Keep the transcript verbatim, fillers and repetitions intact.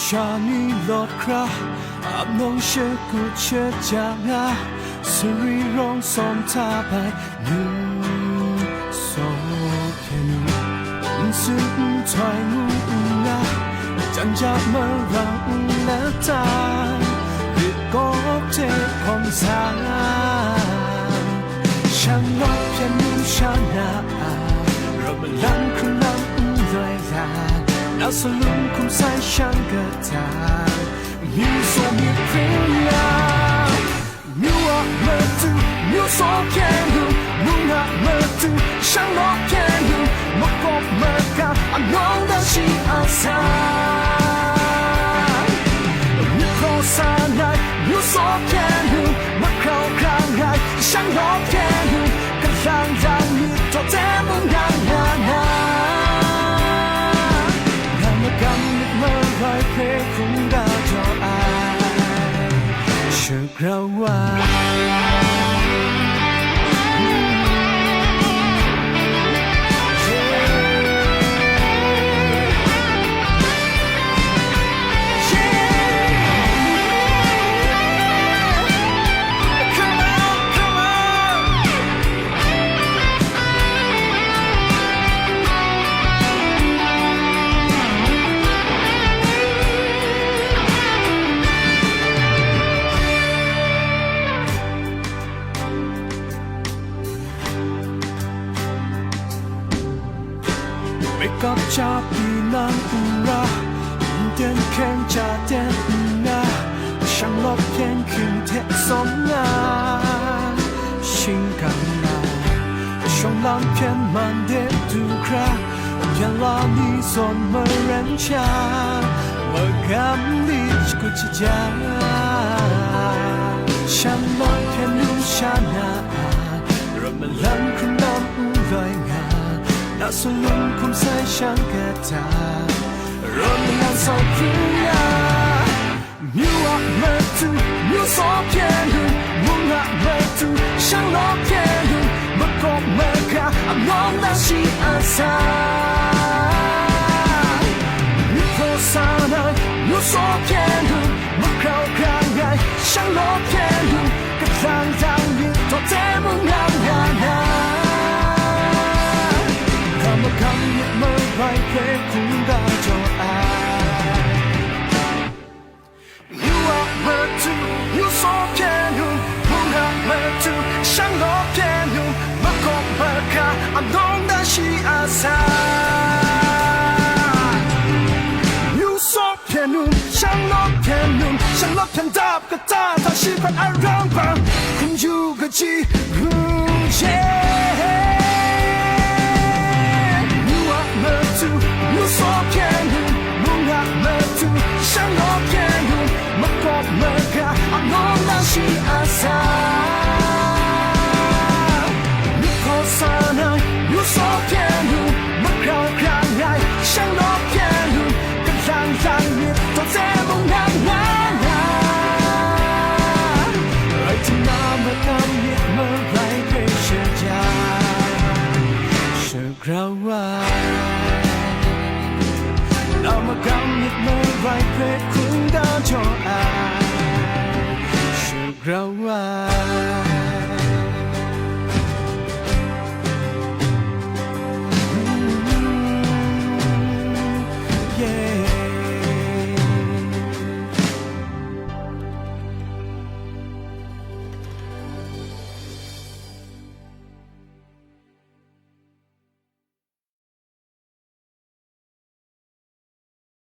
Sha ni lawt hkra, ap nawng shakut shaja nga, sari rawng sawm hta bai, nu sawt hpyen u. N tsun nhtoi ngu n nga, jan ja marang n lata, rit kawp hte hkawm sa. Shanglawt hpyen nu sha na a, rawt malang hkrung lam n loi la, na salum hkum sai shang kata, myu saw myit hpring ya. Myu a matu, myu saw hpyen nu, mung a matu, shanglawt hpyen nu, makawp maga, anawng dan shi a sa. Myu hpraw sa nai, myu saw hpyen nu, makrau hkrang ai, shanglawt hpyen nu, kalang lang myit taw te mung dan nga na. Nga magam myit marai hpe hkungga jaw ai. Shangrau wa. Wake up, cha pyi nang n ra, nten hkyeng cha ten n nga, shanglawt hpyen hkying hte tsawm nga, shingkang nga, shawng lam hpyen man de du hkra, byanla ni zawn maren sha, magam lit shakut shaja, shanglawt hpyen nu sha na a, rawt malang hkrung lam n loi nga, na salum hkum sai shang kata, rawt malang sau hpring ya. Myu a matu, myu saw hpyen nu, mung a matu, shanglawt hpyen nu, makawp maga, anawng dan shi a sa. Myu hpraw sa nai, myu saw hpyen nu, makrau hkrang ai, shanglawt hpyen nu, kalang lang myit taw te mung nga nga na. Ga magam myit marai hpe hkungga jaw ai. Myu a matu, myu saw hpyen nu, mung a matu, shanglawt hpyen nu, makawp maga, anawng dan shi a sa. Myu saw hpyen nu, shanglawt hpyen nu, shanglawt hpyen dap kata hta shi hpan arang bang, hkum yu kaji, hkum je. Myu a matu, myu saw hpyen nu, mung a matu, shanglawt hpyen nu, makawp maga, anawng dan shi a sa. Myu hpraw sa nai, myu saw hpyen nu, makrau hkrang ai, shanglawt hpyen nu, kalang lang myit taw te mung nga nga na. Rai tim na, magam myit marai hpe shaja, shagrau ai. Na magam myit marai hpe hkungga jaw ai, shagrau ai.